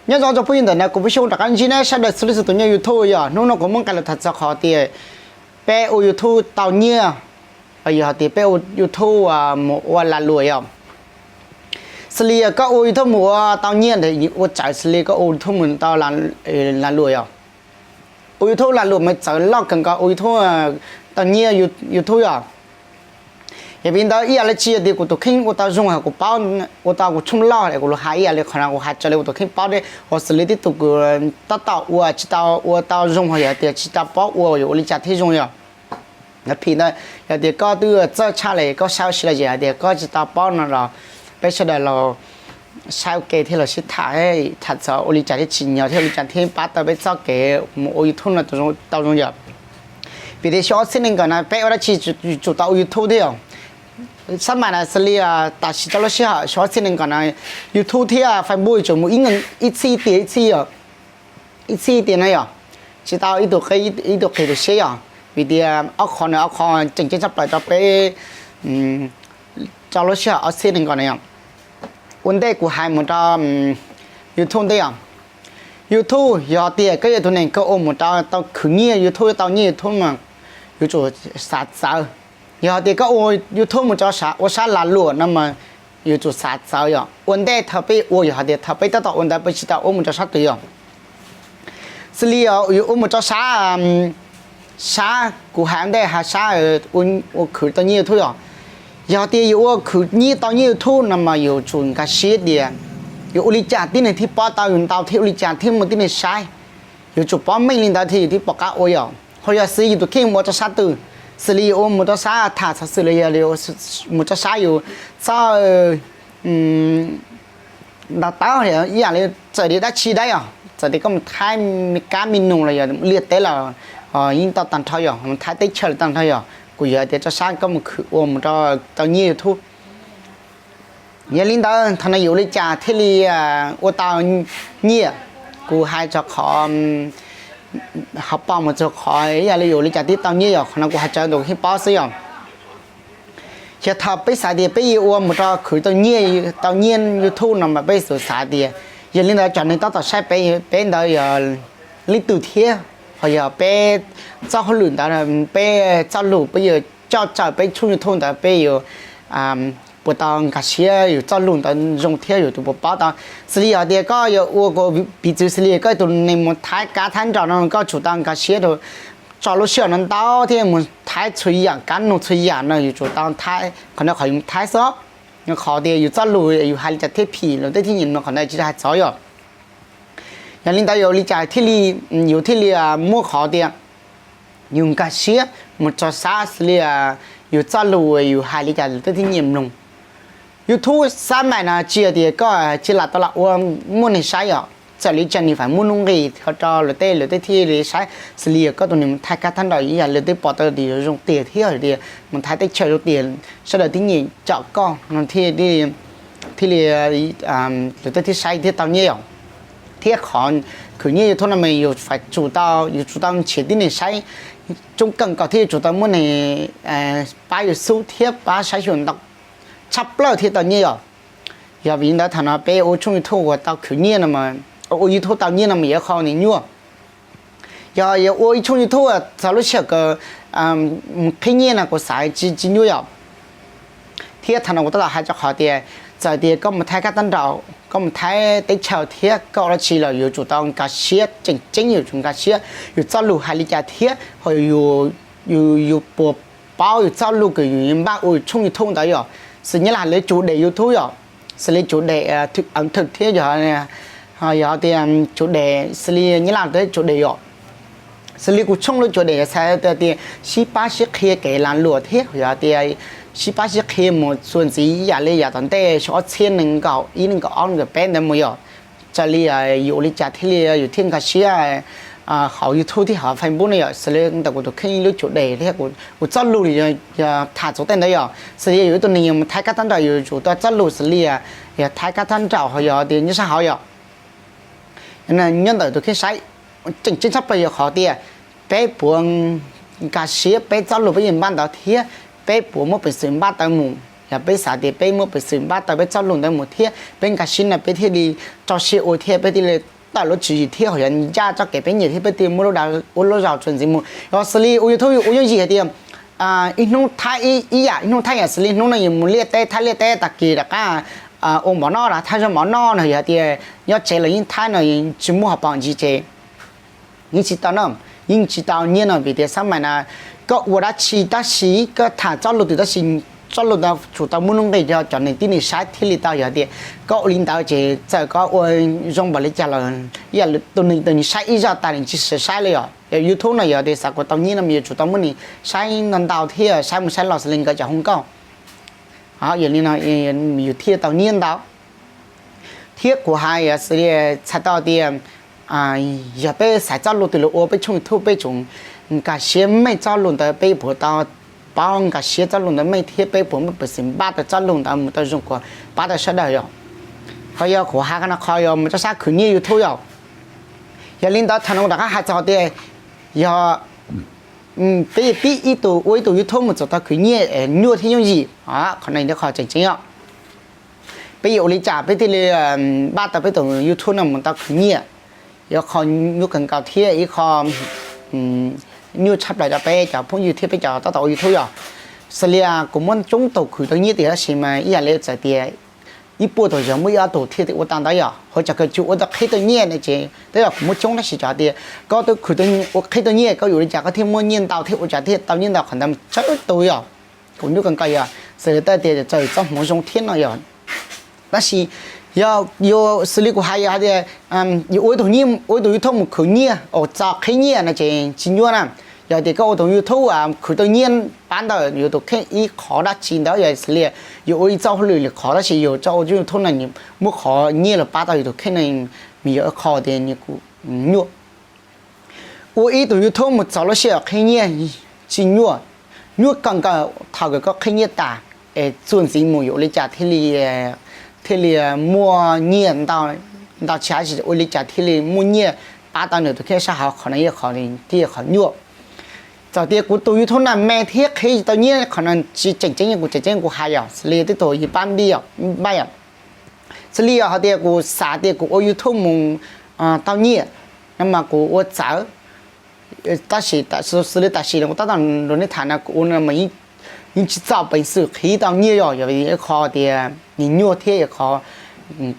Nyob zoo tsoom phooj ywg ntawm no, kuv Paj Xyooj rov qab ntsib nej sawv daws xws li xws tus nyob YouTube yog hnub no kuv muab nqes los tham txog qhov tias peb ua YouTube tau nyiaj, yog hais tias peb ua YouTube mus ua lag luam yog, xws li koj ua YouTube mus ua tau nyiaj ntawd ua txawv xws li koj ua YouTube mus tau lag luam yog. Ua YouTube lag luam mas txawv loj kawg nkaus, ua YouTube tau nyiaj YouTube yog. Yog vim ntawd ib yam li tsis yog tias kuv tus kheej ua tau zoo hos kuv paub, ua tau kuv tshooj loj es kuv los hais ib yam li qhov no kuv hais raws li kuv tus kheej paub thiab, hos xws li tib tug kuv tab tom ua tsis tau ua tau zoo hos yog tias tsis tau paub ua yuav ua li cas thiaj zoo yog. Phim ntawd yog tias koj twb txawj tshaj li koj saib ua si los yog hais tias koj tsis tau paub no los peb sawv daws los saib ua ke thiab los sib tham, tham txog ua li cas thiaj tsim nyog thiab ua li cas thiaj pab tau peb txoj kev mus ua YouTube no tau zoo yog. Vim tias xyoo ob txhiab nees nkaum no peb ua dab tsi yuav tsum tau ua YouTube thiab yog. Xab mais no xws li tam sim rau lub sij hawm xyoo ob txhiab nees nkaum no YouTube thiab Facebook yuav tsum mus ib txhij tias ib txhij yog, ib txhij tias no yog, tsis tau ib tug qig tus siab yog. Vim tias ob qho no ob qho tseem ceeb tshaj plaws rau peb rau lub sij hawm ob txhiab nees nkaum no yog. Ua ntej kuv hais mus rau YouTube ntej yog, YouTube yog tias koj yog tus neeg koj ua mus rau tau khwv nyiaj YouTube, tau nyiaj YouTube mas yuav tsum xav txawv. Yog tias koj ua YouTube mus rau ua sab lag luam no mas yuav tsum xav txawv yog. Ua ntej thaum peb ua yog hais tias thaum peb tab tom ua ntawd peb tsis tau ua mus rau sab twg yog. Xws li yog yuav ua mus rau sab, sab kuv hais ua ntej hais sab ua khwv tau nyiaj YouTube yog. Yog tias yuav ua khwv nyiaj tau nyiaj YouTube no mas yuav tsum nkag siab tias yuav ua li cas tib neeg thiaj paub tau yus ntau thiab ua li cas thiaj muaj tib neeg saib. Yuav tsum paub meej li ntawd thiaj yus thiaj pom qab ua yog. Ho yog xws yus tus kheej mus ua rau sab twg, xws li yuav ua mus rau sab tham xov xwm los yog mus rau sab yus txoj ntaus tawb ib yam li txawm tias dab tsi dab yog, txawm tias koj mus thaij me kab me noog los yog liaj teb los yeej tau tag nrho yog, mus thaij teb chaws los tag nrho yog, kuv yog tias rau sab koj mus khwv ua mus rau tau nyiaj YouTube. Yog li ntawd thaum no yuav ua li cas thiaj li ua tau nyiaj? Kuv hais txog qhov hauv paus mus txog qhov ib yam li yuav ua li cas thiaj tau nyiaj yog, qhov no kuv hais raws tus kheej paub xwb yog. Yog thaum peb xav tias peb yuav ua mus rau khwv tau nyiaj, tau nyiaj YouTube no mas peb xav tias, yog li ntawd cov neeg tab tom saib peb, peb ntawd yog leej twg thiab, ho yog peb txoj hauj lwm ntawd, peb txoj lus peb yuav coj raws peb tshooj YouTube ntawd peb yuav puas tau nkag siab, yus txoj lus ntawd zoo thiab yus tus puas paub tau. Xws li yog tias koj yuav ua piv txwv xws li koj tus neeg mus thaij kab thaij nraum no koj tsum tau nkag siab rau tso lub sij hawm no ntau thiab mus thaij txhua yam kab noog txhua yam no yus tsum tau thaij, qhov no qhov yus thaij xwb. Qhov tias yus txoj lus yus hais li cas thiaj phim luag tej thiaj nyiam no qhov no tsis hais txog yog. Yog li ntawd yuav li cas thiaj li, yus thiaj li muaj qhov tias yus nkag siab mus rau sab xws li yus txoj lus yus hais li cas luag tej thiaj nyiam mloog. YouTube xab mais no tsis yog tias koj cia lam tau lam ua muaj neeg saib yom, txawm li cas nws fais muaj nuj nqis rau luag tej, luag tej thiaj li saib. Xws li yog koj tus neeg mus thaij kab thaij nraum ib yam luag tej pom tau tias yuav zoo tiag thiab tias mus thaij teb chaws zoo tias sawv daws thiaj nyiam cov koj no thiaj li, luag tej thiaj saib thiaj tau nyiaj yom. Thiab qhov khwv nyiaj YouTube no mas yus fais tsum tau, yus tsum tau nrhiav tib neeg saib coob kawg nkaus thiab yus tsum tau muaj neeg pab yus xub thiab pab saib xyuas ntau tshaj plaws thiaj tau nyiaj yom. Yog vim li ntawd thaum no peb ua tshooj YouTube uas tau khwv nyiaj no, ua YouTube tau nyiaj no mas yog qhov ntawm nyuaj. Yog yuav ua ib tshooj YouTube txog lub sij hawm kawg mus qhib nyiaj no kuv xav tsis nyuaj yom. Thiab thaum no kuv tab tom hais rau qhov tias txawm tias koj mus thaij kab thaij nraum, koj mus thaij teb chaws thiab koj ua dab tsi los yuav tsum tau nkag siab, tseem ceeb yuav tsum nkag siab yus txoj lus hais li cas thiab ho yus puas paub yus txoj lus kws yus npaj ua yus tshooj YouTube ntawd yom. Xws Nyab Laj lawv tsum dem YouTube yom, xws li tsum dem thwm thiab yog, yog tias tsum dem xws li Nyab Laj lawv tsum dem yom. Xws li kuv tshooj lub tsum dem yog txhais tias sib pab sib qhia kev lag luam thiab yog tias sib pab sib qhia mus txuas ntxiv ib yam li yav tom ntej xyoo ob txhiab nees nkaum ib nees nkaum ob nees nkaum peb ntawd mus yom. Raws li yus ua li cas thiaj li yus thiaj nkag siab hauv YouTube thiab hauv Facebook no yom. Xws li ntawm kuv tus kheej lub tsum dem thiab kuv txoj lus yog tham txog tej ntawd yom, xws li yus ib tug neeg yog mus thaij kab thaij nraum yus tsum tau txoj lus xws li yog thaij kab thaij nraum ho yog tias nyob sab hauv yom. Nyob ntawm tus kheej saib, tseem ceeb tshaj plaws yog qhov tias peb puas nkag siab peb txoj lus peb yuav npaj ntawd thiab peb puas muaj peev xwm npaj tau mus. Yog peb xav tias peb muaj peev xwm npaj tau peb txoj lus ntawd mus thiab peb nkag siab no peb thiaj li rau siab ua thiab peb thiaj li tawm lub tswv yim thiab ho yog ncaj txoj kev peb nyiam thiab peb thiaj muaj lub dag ua lub zog txuas ntxiv mus. Yog xws li ua YouTube ua yooj yim hais tias ib hnub thaij ib yam, ib hnub thaij yam xws li hnub no yus mus liaj teb, thaij liaj teb, tag kis rov qab ua mov noj, thaij zog mov noj no, yog tias nyob tsev los yeej thaij no, tsis muaj hauv paus ntsis ces yeej tsis tau no, yeej tsis tau nyiaj no vim tias xab mais na koj ua dab tsi tab sis koj tham txoj lus twg tab sis txoj lus ntawd tsum tau muaj nuj nqis rau cov neeg tib neeg saib thiaj li tau. Yog tias koj ua li ntawd ces txawm koj ua zoo npaum li cas los ib yam li tus neeg twg nws saib ib zaug tas nws tsis xav saib li os. Yog YouTube no yog tias xav kom tau nyiaj no mas yuav tsum tau muaj neeg saib ntau ntau thiab saib mus saib los xws li nkawd cov hu nkauj. Yog li no yus thiaj tau nyiaj ntau. Thiab kuv hais xws li txhais tau tias yog peb xaiv txoj lus twg los ua peb tshooj YouTube peb tsum nkag siab meej txoj lus ntawd peb puas tau paub nkag siab txoj lus ntawd meej thiab peb puas muaj peev xwm npaj tau txoj lus ntawd mus tau zoo kom pab tau sawv daws yom. Qhov yog kuv hais qhov no qhov yog mus rau sab khwv nyiaj YouTube yom. Yog li ntawd thaum no kuv rov qab hais txog tias yog peb pib ib tug ua ib tug YouTube mus txog tau khwv nyiaj nyuaj thiab yooj yim, qhov no yog qhov tseem ceeb os. Peb yuav ua li cas peb thiaj li npaj tau peb tus YouTube no mus tau khwv nyiaj, yog qhov nyuaj kawg nkaus thiab ib qho nyuaj tshaj plaws rau peb cov phooj ywg thiab peb cov tab tom ua YouTube yom. Xws li kuv muab coob tus khwv tau nyiaj tiag tab sis mas ib yam li txawm tias ib puas tus yog muaj ib ob tus thiaj ua tau ntawd yom. Hos cov kws tsis ua tau qhib tau nyiaj no ces twb yog kuv muab coob tab sis cov tias koj twb khwv ua qhib tau nyiaj koj yuav ua li cas koj thiaj muaj nyiaj ntau thiab ua cas thiaj tau nyiaj ntau, qhov ntawd tsawg tus yog kuv nyuaj kawg nkaus yog. Xws li txawm tias txawm txoj hmoov zoo thiab no yog. Tab sis yog yuav xws li kuv hais yog hais tias yuav ua ib tug YouTube mus khwv nyiaj uas txo qhib nyiaj no ces tsis nyuaj na. Yog tias koj ua tus YouTube khwv tau nyiaj pab ntawm yus tus kheej ib qhov dab tsi ntawd yog xws li yus ua ib txoj hauj lwm lwm qhov tab sis yus txoj ua YouTube no muab qhov nyiaj los pab tau yus tus kheej no, nws yog qhov tias nws kuj nyuaj. Ua ib tug YouTube mus txog lub sij hawm qhib nyiaj tsis nyuaj, nyuaj kawg nkaus thaum kws koj qhib nyiaj tas es txuas ntxiv mus yuav ua li cas thiaj li muaj nyiaj ntau tshaj, ua li cas thiaj li muaj nyiaj pab tau nws tus kheej sab hauv, qhov no yog qhov thiaj yog qhov nyuaj. Txawm tias kuv tus YouTube no me thiab qhib tsis tau nyiaj qhov no tsis tseem ceeb, kuv tseem ceeb kuv hais yog xws li tej tus yus pab npaj yom. Xws li yog hais tias kuv xav tias kuv ua YouTube mus tau nyiaj no mas kuv ua txawv. Tab sis xws li tam sim no kuv tab tom nrog nej tham no kuv ua no mas yeej tsis txaus peev xwm qhib tau nyiaj yog, yog vim qhov tias nws nyuaj thiab yog qhov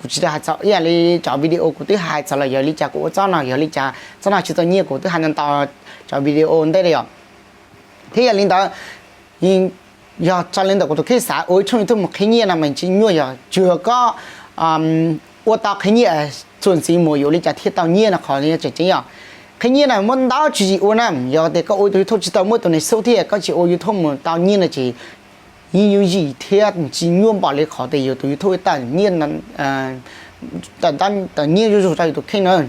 kuv tsis tau hais txog ib yam li cov video kuv twb hais txog los yog li cas kuv ua txoj no yog li cas txoj no tsis tau nyiaj kuv twb hais ntau ntau cov video ntej li yom. Thiab yog li ntawd yog tso li ntawm kuv tus kheej xav ua ib tshooj YouTube mus qhib nyiaj no mas tsis nyuaj yog tsuas koj ua tau qhib nyiaj txuas ntxiv mus yuav ua li cas thiaj tau nyiaj no qhov tseem ceeb yog. Qhib nyiaj no muaj ntau tswv yim ua na, yog tias koj ua tus YouTube tsis tau muaj tus neeg xub thiab koj tsis ua YouTube mus tau nyiaj no ces yeej yooj yim thiab tsis nyuaj npaum li qhov tias yus tus YouTube tawm nyiaj zuj zus rau yus tus kheej na.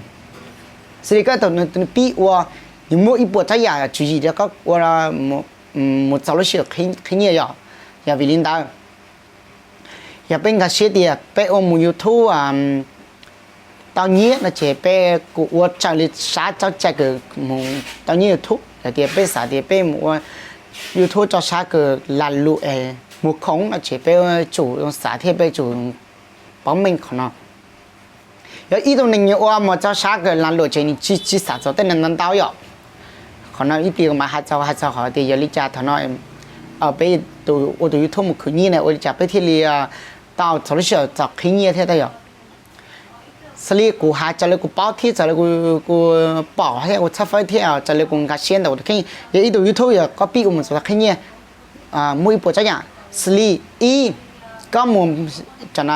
Xws li koj tus pib ua, nws muaj ib puas tsav yam tswv yim rau koj ua mus txog lub sij hawm qhib nyiaj yom. Yog vim li ntawd, yog peb nkag siab tias peb ua mus YouTube tau nyiaj no ces peb kuj ua raws li sab txoj cai kws mus tau nyiaj YouTube. Yog tias peb xav tias peb mus ua YouTube rau sab kws lag luam es mus khoom no ces peb tsum xav thiab peb tsum paub meej qhov no. Yog ib tug neeg ua mus rau sab kws lag luam ces nws tsis tsis xav txog tej neeg ntau ntau yom. Qhov no ib pliag mas hais txog hais txog qhov tias yog li cas thaum no peb ua tus YouTube mus khwv nyiaj na ua li cas peb thiaj li tau txog lub sij hawm txog qhib nyiaj thiab tau yom. Xws li kuv hais raws li kuv paub thiab raws li kuv pom thiab kuv txhawb fawb thiab raws li kuv nkag siab ntawm kuv tus kheej, yog ib tug YouTube yog koj pib ua mus txog qhib nyiaj muaj ib puas tsav yam. Xws li ib, koj mus,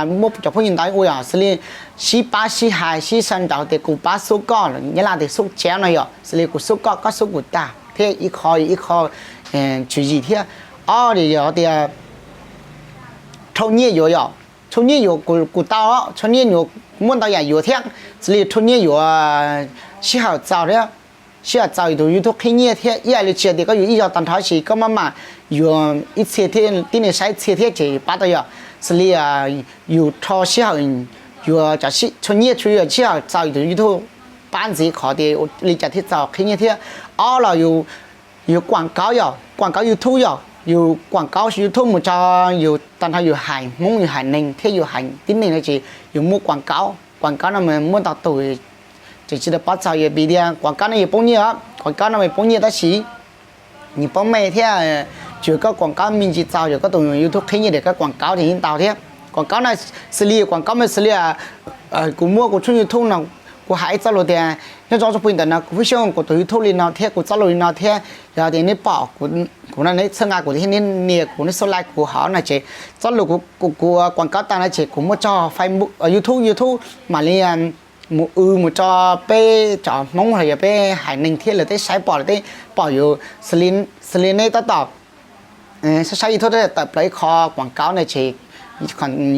muaj cov phooj ywg ntau ua yog xws li sib pab sib hais sib sawv ntawd tias kuv pab xub koj, nyab laj tias xub chéo no yom, xws li kuv xub koj koj xub kuv tag thiab ib qho ib qho tswv yim thiab. Ob, yog tias rhau nyiaj yuav yom, rhau nyiaj yuav kuv tau, rhau nyiaj yuav muaj ntau yam yuav thiab, xws li rhau nyiaj yuav sij hawm txaus thiab, sij hawm txaus yus tus YouTube qhib nyiaj thiab ib yam li tsis hais tias koj yuav ib zaug tag nrho sis koj maj mam yuav ib txhia thiab tib neeg saib ib txhia thiab ces pab tau yom. Xws li yus rho sij hawm yuav cov rhau nyiaj tsuas yuav sij hawm txaus yus tus YouTube pab ntxiv qhov tias li cas thiaj txaus qhib nyiaj thiab. Ob los yus kuam kauv yom, kuam kauv YouTube yom, yus kuam kauv YouTube mus tso, yus tag nrho yus hais Hmoob yus hais neeg thiab yus hais tib neeg no ces yus muaj kuam kauv, kuam kauv no mas muaj ntau tus tseem tsis tau paub txog yog vim tias quảng cáo no yog poob nyiaj os, quảng cáo no mas poob nyiaj tab sis nws poob me thiab, tsuas koj quảng cáo me ntsis txaus yog koj tus YouTube qhib nyiaj ces koj quảng cáo ces yeej tau thiab. Quảng cáo no xws li quảng cáo mas xws li kuv muab kuv tshooj YouTube no, kuv hais ib txoj lus tias nyob zoo tsoom phooj ywg, ntawm no kuv Phúc Xyooj kuv tus YouTube li no thiab kuv txoj lus li no thiab yog tias nej pom kuv no nej txhawb nqa kuv thiab nej nias kuv nej subscribe kuv hov no ces txoj lus kuv quảng cáo tag no ces kuv muab tso Facebook, YouTube, YouTube mam li mus w mus tso peb cov Hmoob los yog peb haiv neeg thiab lawv tej saib pom lawv tej pom yus xws li nej tab tom saib saib YouTube tawm plaws ib qho quảng cáo no ces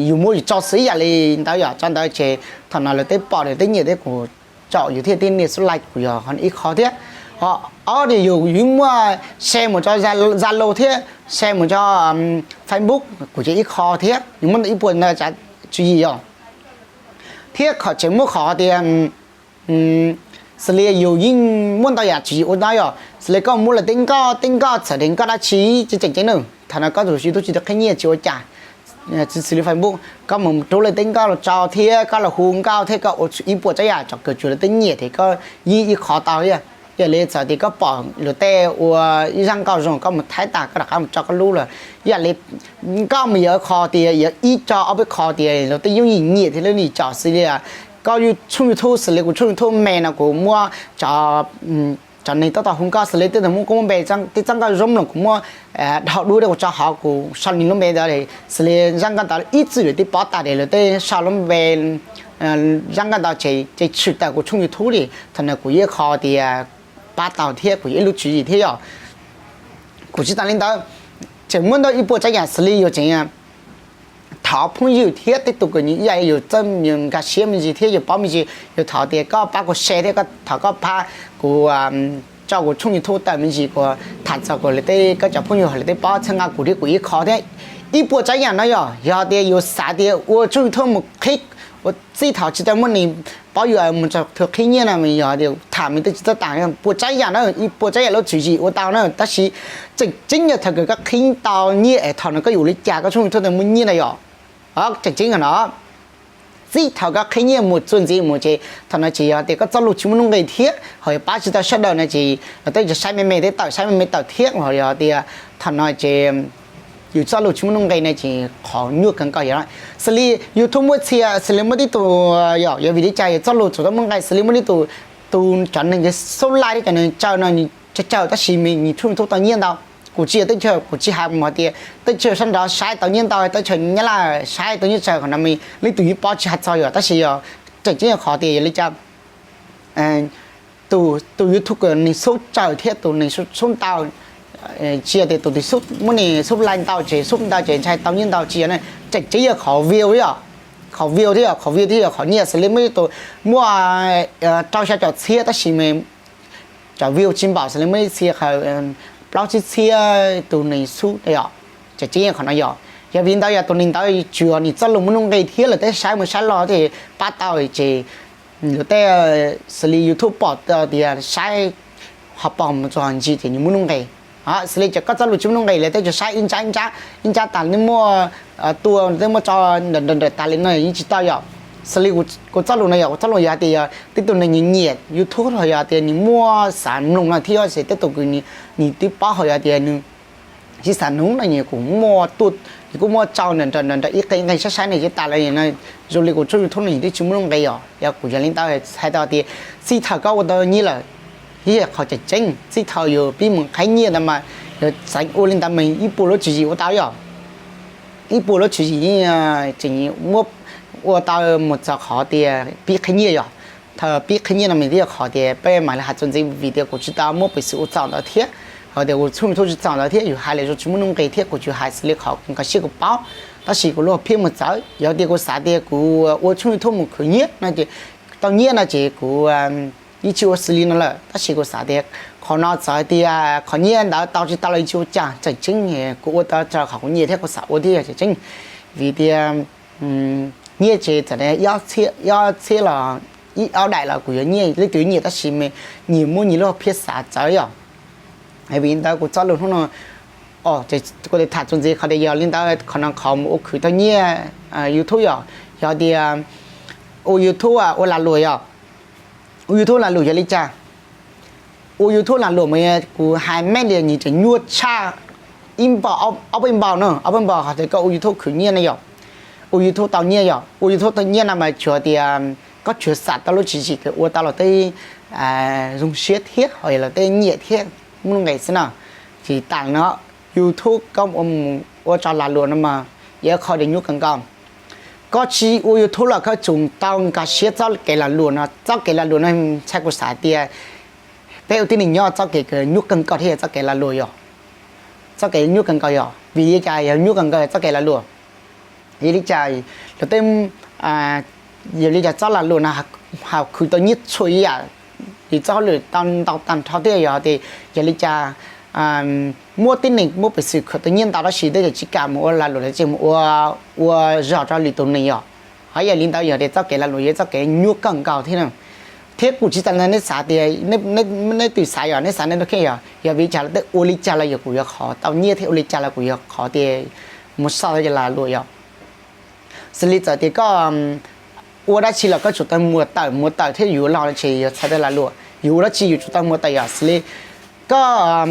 yus muab yus tso xwb ib yam li ntawd yom, tso ntawd ces thaum no lawv tej pom lawv tej nyiam thiab kuv tso yus thiab tej nias subscribe kuv yog ib qho thiab. Ho ob tias yus yus muaj share mus tso Zalo thiab share mus tso Facebook kuv ces ib qho thiab, yus muaj ntau ib puas ntau tsav tswv yim yom. Thiab qhov tseem muaj qhov tias xws li yus yeej muaj ntau yam tswv yim ua ntau yom, xws li koj muab lawv tej nkoj tej nkoj txawm tias nkoj dab tsi tseem ceeb na, thaum no koj tus YouTube tsis tau qhib nyiaj tsis ua cas. Xws li Facebook koj mus rub lawv tej nkoj los tso thiab koj los hu nkauj thiab koj ua ib puas tsav yam tsom kwm tsuas lawv tej nyiam thiab koj yeej ib qho tau thiab. Yam li txawm tias koj pom luag tej ua ib zaj nkauj zoo koj mus thaij tas koj rov qab mus tso koj lub los yam li nkauj mas yog qho tias yog ib tso ob peb qho tias luag tej yooj yim nyiam thiab lub nim cov xws li koj tshooj YouTube xws li kuv tshooj YouTube me no kuv muab cov neeg tab tom hu nkauj xws li tej tug muaj koob muaj npe tej txoj nkauj zoo los kuv muab dhau dua rau kuv tso hauv kuv sau nws lub npe ntawd xws li zaj nkauj ntawd ib txwm lawv twb paub tas ces lawv tej sau lub npe zaj nkauj ntawd ces tshwm tawm kuv tshooj YouTube li thaum no kuv yeej qho tias pab tau thiab kuv yeej ib lub tswv yim thiab yom. Kuv tsis tas li ntawd, tseem muaj ntau ib puas tsav yam xws li yus tseem thov phooj ywg thiab tej tus kwv ib yam yus txawj nkag siab me ntsis thiab yus paub me ntsis yus thov tias koj pab kuv share thiab koj thov koj pab kuv tso kuv tshooj YouTube tawm me ntsis kuv tham txog kuv lawv tej koj cov phooj ywg lawv tej pab txhawb nqa kuv thiab kuv ib qho thiab. Ib puas tsav yam no yom, yog tias yus xav tias ua tshooj YouTube mus qhib ua txij thaum tsis tau muaj neeg paub yus mus txog qhib nyiaj no mas yog tias tham me tej tsis txawj tas puas tsav yam na, ib puas tsav yam lub tswv yim ua tau na tab sis tseem ceeb yog thaum kawg koj qhib tau nyiaj es thaum no koj yuav ua li cas koj tshooj YouTube tau muaj nyiaj na yom. Tseem ceeb no txij thaum koj qhib nyiaj mus txuas ntxiv mus ces thaum no ces yog tias koj txoj lus tsis muaj nuj nqis thiab ho yog pab tsis tau sawv daws no ces lawv tej saib me me thiab tawm saib me me tawm thiab ho yog tias thaum no ces yus txoj lus tsis muaj nuj nqis no ces qhov nyuaj kawg nkaus yog xws li YouTube muaj txhia xws li muaj tib tug yom, yog vim li cas yus txoj lus tsis tau muaj nuj nqis xws li muaj tib tug tus cov neeg subscribe thiab cov neeg tsaws no tsawg tab sis nws tshooj YouTube tau nyiaj ntau. Kuv tsis yog teb chaws, kuv tsis hais mus hais tias teb chaws sab nraud saib tau nyiaj ntau, teb chaws Nyab Laj saib tau nyiaj tsaws qhov no mas leej twg yeej paub tsis hais txog yom tab sis yog tseem ceeb yog qhov tias yog li cas tus YouTube neeg xub tsaws thiab tus neeg xub ntau, tsis yog tias tus twg muaj neeg subscribe ntau ces xub ntau ces ntshai tau nyiaj ntau tsis yog, tseem ceeb yog qhov view yom, qhov view thiab yog qhov view thiab yog qhov nyiaj xws li muaj ib tus muaj rau xya caum txhiab tab sis mas cov view tsis npaum xws li muaj ib txhia plaub tsib txhiab tus neeg xub yom, tseem ceeb yog qhov no yom. Yog vim ntawd yog tus neeg ntawd tsuas nws txoj lus muaj nuj nqis thiab lawv tej saib mus saib los ces pab tau ces luag tej xws li YouTube pom tias saib ho pom mus txog ntsis ces nws muaj nuj nqis. Xws li ces koj txoj lus tsis muaj nuj nqis lawv tej tsuas saib ib ntsab ib ntsab ib ntsab tas nej muaj tua tej muaj tso nrawm nrawm tas li no yeej tsis tau yom. Xws li kuv txoj lus no yog kuv txoj lus yog hais tias yog tib tug neeg nyiam YouTube los yog tias nws muaj xav mloog no thiab ces tej tus kws nws twb paub ho yog tias nws tsis xav mloog no nws kuj muaj tuaj, nws kuj muaj tso nrawm nrawm nrawm ib qe nqe saib saib no ces tas lawm no. Zoo li kuv tshooj YouTube no nws twb tsis muaj nuj nqis yom, yog kuv yog li ntawd hais tau tias txij thaum koj ua tau nyiaj lawm, yog qhov tseem ceeb txij thaum yus pib mus qhib nyiaj ntawd mas yog txeev ua li ntawd mas ib puas lub tswv yim ua tau yom. Ib puas lub tswv yim tseem muab ua tau mus txog qhov tias pib qhib nyiaj yom. Thaum pib qhib nyiaj no mas thiaj yog qhov tias peb mam li hais txuas ntxiv vim tias kuv tsis tau muab peev xwm ua txaus ntawd thiab, ho tias kuv tshooj YouTube tsis txaus ntawd thiab yus hais lawm zoo tsis muaj nuj nqis thiab kuv tsuas hais xws li qhov kuv nkag siab kuv paub. Tab sis kuv lub hom phiaj mus txawv yog tias kuv xav tias kuv ua tshooj YouTube mus khwv nyiaj no ces tau nyiaj no ces kuv yeej tsis ua xws li no lawm tab sis kuv xav tias qhov no txawm tias qhov nyiaj ntawd tau tsis tau los yeej tsis ua cas tseem ceeb kuv ua tau raws qhov kuv nyiam thiab kuv xav ua thiab yog tseem ceeb. Vim tias nyiaj ces txawm ib ob txhiab los ib ob daim los kuv yuav nyiaj leej twg nyiam tab sis mas nyias muaj nyias lub hom phiaj xav txawv yom. Vim ntawd kuv txoj lus hnub no kuv tham txuas ntxiv qhov tias yog li ntawd qhov no qhov mus ua khwv tau nyiaj YouTube yom, yog tias ua YouTube ua lag luam yom. Ua YouTube lag luam yog li cas? Ua YouTube lag luam mas kuv hais meej li nws tseem nyuaj tshaj ib npaug, ob peb npaug na, ob peb npaug hais tias koj ua YouTube khwv nyiaj ne yom, ua YouTube tau nyiaj yom, ua YouTube tau nyiaj no mas tsuas tias koj tsuas xam tau lub tswv yim kws ua tau los tej zoo siab thiab ho yog los tej nyiam thiab muaj nuj nqis xwb no. Ces tas no YouTube koj ua mus ua tso lag luam no mas yog ib qho uas nyuaj kawg nkaus. Koj tsis ua YouTube los koj tsuas tau nkag siab txoj kev lag luam no, txoj kev lag luam no ntshai kuv xav tias peb ua tib neeg nyob txoj kev kws nyuaj kawg nkaus thiab yog txoj kev lag luam yom. Txoj kev nyuaj kawg nkaus yog vim li cas yog nyuaj kawg nkaus txoj kev lag luam? Yog li cas los tej, yog li cas txoj lag luam no ha khwv tau nyiaj txhua yam, yus txoj hauj lwm tau ntau tag nrho thiab yog tias yog li cas muaj tib neeg muaj peev xwm khwv tau nyiaj ntau tab sis tej zaum tsis kam mus ua lag luam lawv tseem mus ua, ua zog rau lwm tus neeg yom. Ho yog li ntawd yog tias txoj kev lag luam yog txoj kev nyuaj kawg nkaus thiab na. Thiab kuv tsis tas li nej xav tias, nej twb xav yog nej xav nej lub kheej yog, yog vim li cas los tej ua li cas los yog kuv yuav qhov tau nyiaj thiab ua li cas los kuv yuav qhov tias mus xauj tau cov lag luam yom. Xws li txawm tias koj ua dab tsi los koj tsum tau muag tawm muag tawm thiab yus los no ces yus txhais tau lag luam, yus ua dab tsi yus tsum tau muag tawm yom. Xws li koj,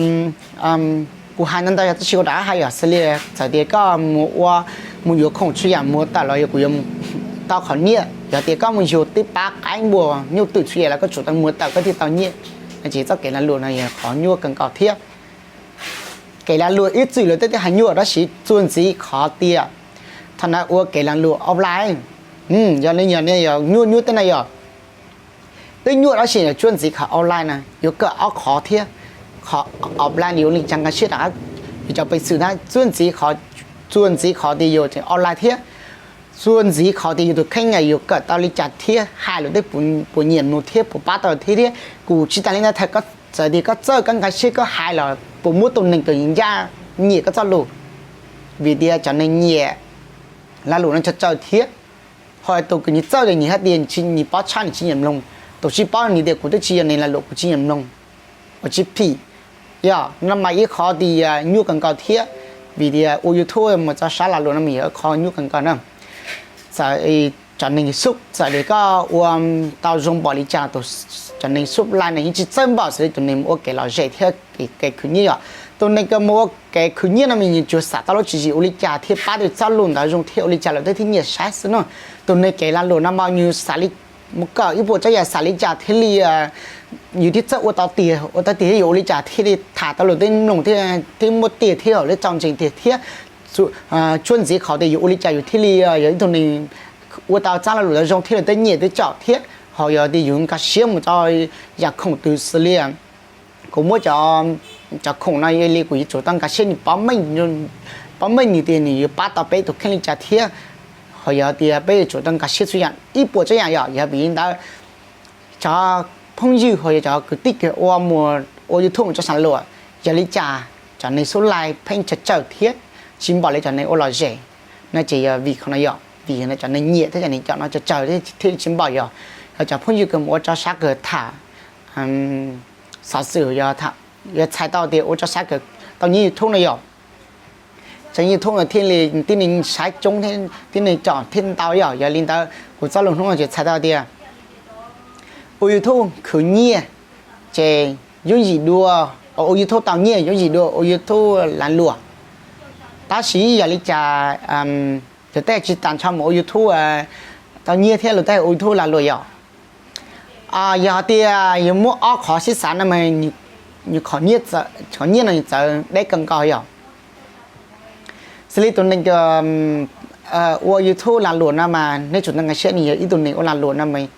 kuv hais ntau ntau yog tab sis kuv rov qab hais yom, xws li txawm tias koj mus ua, mus yuav khoom txhua yam muag tawm los yog kuv yuav tau qhov nyiaj, yog tias koj mus yug tej pab qaib npua nyuj twm txhua yam los koj tsum tau muag tawm koj thiaj tau nyiaj, no ces txoj kev lag luam no yog qhov nyuaj kawg nkaus thiab. Kev lag luam ib txwm lawv tej twb hais nyuaj tab sis txuas ntxiv qhov tias thaum ntawd ua kev lag luam offline, yog li yog nyuaj nyuaj tej no yog twb nyuaj tab sis txuas ntxiv qhov online na yuav kawm ob qhov thiab. Qhov offline yus ua li cas nkag siab rov qab yus cov peev xwm na, txuas ntxiv qhov, txuas ntxiv qhov tias yus online thiab, txuas ntxiv qhov tias yus tus kheej yus kawm tau li cas thiab hais lus tej puas nyiam mloog thiab puas pab tau thiab thiab. Kuv tsis tas li ntawd, thaum koj txawm tias koj txawj koj nkag siab koj hais los puas muaj tus neeg kws ncaj nyiam koj txoj lus, vim tias cov neeg nyiam lag luam no tsawg tsawg thiab. Ho tus kws nws txawj ces nws hais tias nws pob tshaj nws tsis nyiam mloog, tus tsis paub nws tias kuv twb tsis yog neeg lag luam kuv tsis nyiam mloog, kuv tsis phim. Yog no mas ib qhov tias nyuaj kawg nkaus thiab, vim tias ua YouTube mus txog sab lag luam no mas yog ib qho nyuaj kawg nkaus na. Txawm cov neeg xub txawm tias koj ua tau zoo npaum li cas, cov neeg xub like no yeej tsis txawj npaum xws li tus neeg mus ua kev lom zem thiab kev khwv nyiaj yom. Tus neeg kws mus ua kev khwv nyiaj no mas nws tsuas xam tau lub tswv yim ua li cas thiab pab tau txoj lus ntawd zoo thiab ua li cas lawv thiaj nyiam saib xwb no. Tus neeg kev lag luam no mas nws xav li, mus kawm ib puas tsav yam xav li cas thiaj li yus thiaj txawj ua tau tiag, ua tau tiag thiab yus ua li cas thiaj li tham tau lus tej mloog thiab muaj tiag thiab yog lawv txaus ntseeg tiag thiab. Txuas ntxiv qhov tias yus ua li cas yus thiaj li yog ib tug neeg ua tau txoj lag luam ntawd zoo thiab lawv tej nyiam tej tsom thiab ho yog tias yus nkag siab mus rau yam khoom twg xws li kuv muab cov khoom no li kuv yuav tsum tau nkag siab nws, paub meej nws tias nws yuav pab tau peb tus kheej li cas thiab ho yog tias peb yuav tsum tau nkag siab txhua yam ib puas tsav yam yom. Yog vim li ntawd cov phooj ywg ho yog cov kwv tij kws ua mus ua YouTube mus tso sab luam, yog li cas cov neeg xub like pheej tsawg tsawg thiab tsis npaum li cov neeg ua lom zem no ces yog vim qhov no yom, vim cov neeg nyiam thiab cov neeg com no tsawg tsawg thiab tsis npaum yog, yog cov phooj ywg kws mus ua tso sab kws tham xov xwm yog txhais tau tias ua tso sab kws tau nyiaj YouTube no yom. Tseem YouTube no thiaj li tib neeg saib coob thiab tib neeg com thiaj ntau yom. Yog li ntawd kuv txoj lus hnub no ces txhais tau tias ua YouTube khwv nyiaj ces yooj yim dua, ua YouTube tau nyiaj yooj yim dua ua YouTube lag luam. Tab sis yog li cas luag tej tsis tas nrho mus ua YouTube tau nyiaj thiab luag tej ua YouTube lag luam yom? Yog hais tias yuav muab ob qhov sib xav no mas nws qhov nyiaj no nws txawv deb kawg nkaus yom. Xws li tus neeg ua YouTube lag luam no mas nej tsum tau nkag siab nws yog ib tug neeg ua lag luam no mas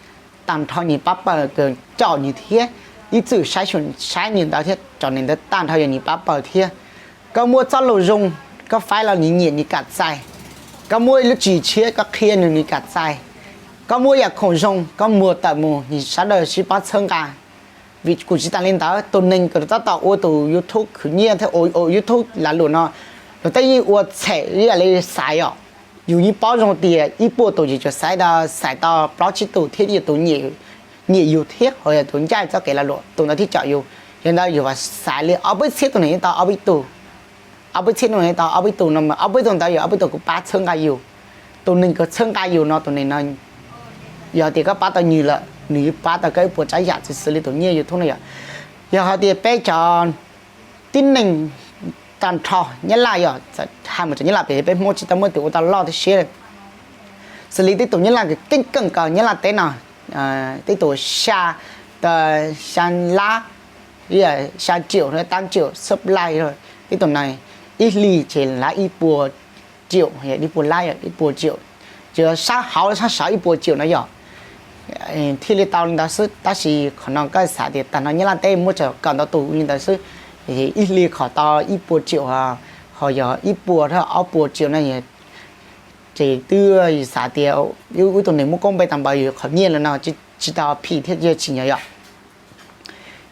tag nrho nws pab pawg kws coj nws thiab ib txwm saib, saib nws ntawd thiab cov neeg ntawd tag nrho yog nws pab pawg thiab. Koj muaj txoj lus zoo, koj faib los nws nyiam nws kam txais. Koj muaj ib lub tswv tshiab koj qhia nws nws kam txais. Koj muaj yam khoom zoo koj muag tawm mus nws sawv daws sib pab txhawb nqa. Vim kuv tsis tas li ntawd tus neeg kws tab tom ua tus YouTube khwv nyiaj thiab ua YouTube lag luam no, luag tej yeej ua txhem ib yam li xaiv os. Yus yeej paub zoo tias ib puas tus yus tsuas xaiv tau, xaiv tau plaub tsib tus thiab yog tus nyiam yus thiab ho yog tus ncaj txoj kev lag luam tus ntawd thiaj coj yus. Yog ntawd yus xaiv li ob peb txhiab tus neeg thiaj tau ob peb tus, ob peb txhiab tus neeg thiaj tau ob peb tus no mas ob peb tus ntawd yog ob peb tus kws pab txhawb nqa yus. Tus neeg kws txhawb nqa yus no tus neeg no yog tias koj pab tau nws lawm, nws yuav pab tau koj ib puas tsav yam xws li tus nyiaj YouTube no yom. Yog hais tias peb cov tib neeg tag nrho Nyab Laj yog hais mus txog Nyab Laj pem peb Hmoob tsis tau muaj tus ua tau loj tib siab. Xws li tib tus Nyab Laj keej keej kawg Nyab Laj teb no, tib tus xya, xya lab, xya triệu tám triệu subscribe, tib tus no ib hlis ces lab ib puas triệu, ib puas lab, ib puas triệu, ces sab hauv sab saud ib puas triệu no yog thiaj li tau li ntawd xwb. Tab sis qhov no koj xav tias tag nrho Nyab Laj teb muaj tsawg kawm ntau tus li ntawd xwb, ib hlis qhov tau ib puas triệu, ho yog ib puas ob puas triệu no, ces twb xav tias ib tug neeg muaj koob npe tag npaum yus qhov nyiaj lawm no tsis tau phim thiab tsis nyob yom.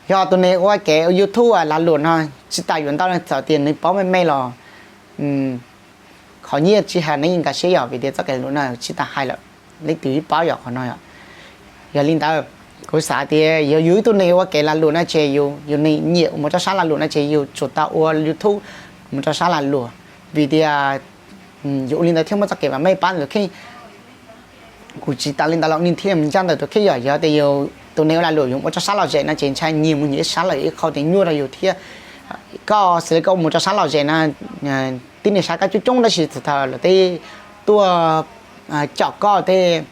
Yog tus neeg ua kev YouTube lag luam no tsis tas yuav ntau, txawm tias nws paub me me los qhov nyiaj tsis hais nws yeej nkag siab yom, vim tias txoj kev lag luam no tsis tas hais lawm, leej twg yeej paub yom qhov no yom. Yog li ntawd, kuv xav tias yog yus ib tug neeg ua kev lag luam no ces yus, yus neeg nyiam mus rau sab lag luam no ces yus tsum tau ua YouTube mus rau sab lag luam, vim tias yus ua li ntawd thiaj muaj txoj kev vam meej pab tus kheej. Kuv tsis tas li ntawd los nws thiaj mus ncaj ntawm tus kheej yom. Yog tias yus tus neeg ua lag luam yus ua rau sab lom zem no ces ntshai nyias mus nyias ib sab lawm ib qho tias nyuaj rau yus thiab. Koj xws li koj mus rau sab lom zem no, tib neeg saib koj coob coob tab sis thaum lawv tej tuaj coj koj tej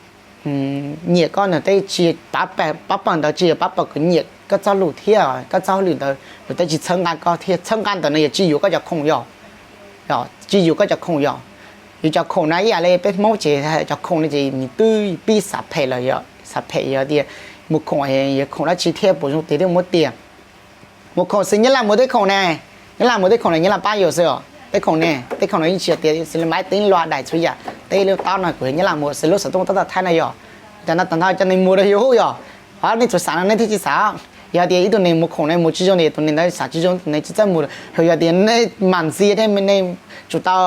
nyiam koj no tej tsis pab pawg ntawd tsis yog pab pawg kws nyiam koj txoj lus thiab koj txoj hauj lwm ntawd, lawv tej tsis txhawb nqa koj thiab txhawb nqa ntawm no yog tsis yuav koj cov khoom yog, tsis yuav koj cov khoom yog. Yus cov khoom na ib yam li peb Hmoob ces cov khoom no ces nws twb pib xav phem lawm yom, xav phem yog tias mus khoom, yog khoom dab tsi thiab puas zoo tiag thiab muab tiag. Mus khoom xws Nyab Laj mus tej khoom ne, Nyab Laj mus tej khoom ne Nyab Laj pab yus xwb os. Tej khoom ne tej khoom no yeej tsis yog tias xws li maiv teeb luaj daim txhua yam, tej lub taub no kuv Nyab Laj mus xws lub xov tooj tab tom thaij no yog, cov no tag nrho cov neeg mus rau yus yog, nej tsuas xav no nej thiaj tsis xav. Yog tias ib tug neeg mus khoom ne mus tsis zoo tias tus neeg ntawd xav tsis zoo tus neeg tsis txawj mus, yog tias nej mam ntxias thiab nej tsum tau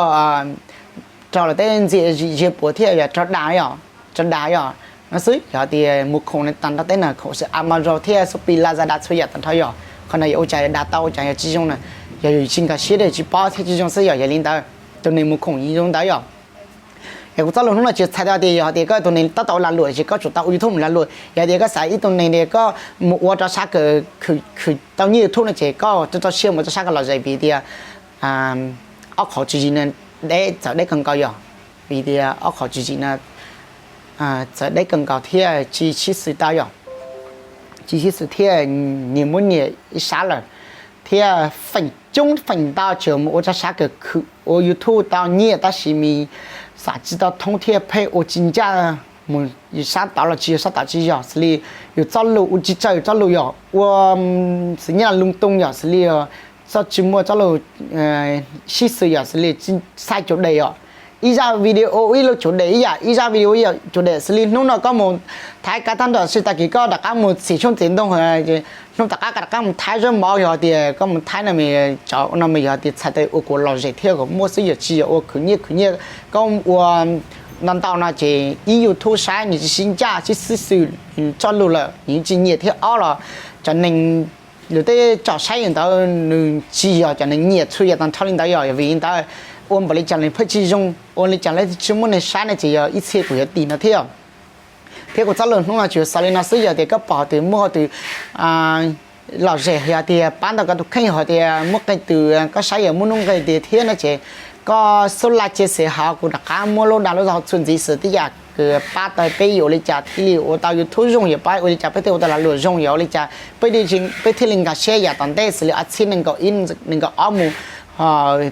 raug lawv tej ntxias ziag puav thiab yog raug dag yom, raug dag yom. No xwb yog tias mus khoom ne tag nrho tej no khoom xws Amazon thiab Shopee Lazada txhua yam tag nrho yog, qhov no yog ua cas yog dag tau ua cas yog tsis zoo na, yog yus tsis nkag siab thiab tsis paub thiab tsis zoo xwb yog. Yog li ntawd tus neeg mus khoom zoo ntawd yog. Es kuv txoj lus hnub no tsis txhais tau tias yog tias koj tus neeg tab tom ua lag luam ces koj tsum tau ua YouTube mus lag luam. Yog tias koj xav ib tug neeg tias koj mus ua rau sab kws khwv tau nyiaj YouTube no ces koj rau rau siab mus rau sab kws lom zem vim tias ob qhov tswv yim no deb txawv deb kawg nkaus yog, vim tias ob qhov tswv yim no txawv deb kawg nkaus thiab tsis sib xws tau yog, tsis sib xws thiab nyias muab nyias ib sab lawm. Thiab feem coob feem ntau tseem mus ua rau sab kws khwv ua YouTube tau nyiaj tab sis mas xav tsis tau thoob thiab pheej ua tsis ncaj, mus sab tod los tsis yog sab tod tsis yog xws li yus txoj lus ua tsis txawj yus txoj lus yog ua xws nyab laj lung tung yog xws li txoj tsis muaj txoj lus sib xws yog xws li tsis xaiv cuav dej yog. Ib zaj video ib lub cuav dej ib yam ib zaj video ib yam cuav dej xws li hnub no koj mus Thaib kav tag nrho sis tag kis koj rov qab mus txiav xyoob txiav ntoo, hnub tom qab koj rov qab mus Thaib zaub mov yog tias koj mus Thaib no mas cov no mas yog tias txhais tau ua kuv lom zem thiab kom muaj xwb yog tsis yog ua khwv nyiaj khwv nyiaj. Koj ua ntau ntau no ces ib YouTube saib nws tsis sib ncaj sib xib xwm txoj lus lawm nws tsis nyiam thiab ob los cov neeg lawv tej tsom saib yus ntawd nws tsis yog cov neeg nyiam txhua yam tag nrho li ntawd yog vim li ntawd ua npaum li cas los pheej tsis zoo, ua li cas los tsis muaj neeg saib no ces yog ib txhia kuv yuav tig no thiab. Thiab kuv txoj lus hnub no tsuas xaus li no xwb yog tias koj pom twg muaj twg lom zem yog tias pab ntau koj tus kheej yog tias muaj qee twg koj saib yog muaj nuj nqis tiag thiab no ces koj xub like cia xes hov kuv rov qab muab lub dag lub zog txuas ntxiv xwb tej yam kws pab tau peb yuav ua li cas thiaj li ua tau YouTube zoo yog pab ua li cas peb thiaj ua tau lag luam zoo yog ua li cas peb thiaj li nkag siab yam tom ntej xws li ob txhiab nees nkaum ib nees nkaum ob mus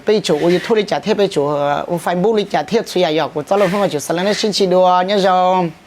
peb yuav tsum ua YouTube li cas thiab peb yuav tsum ua Facebook li cas thiab txhua yam yog kuv txoj lus hnub no tsuas xaus li no sib ntsib dua nyob zoo.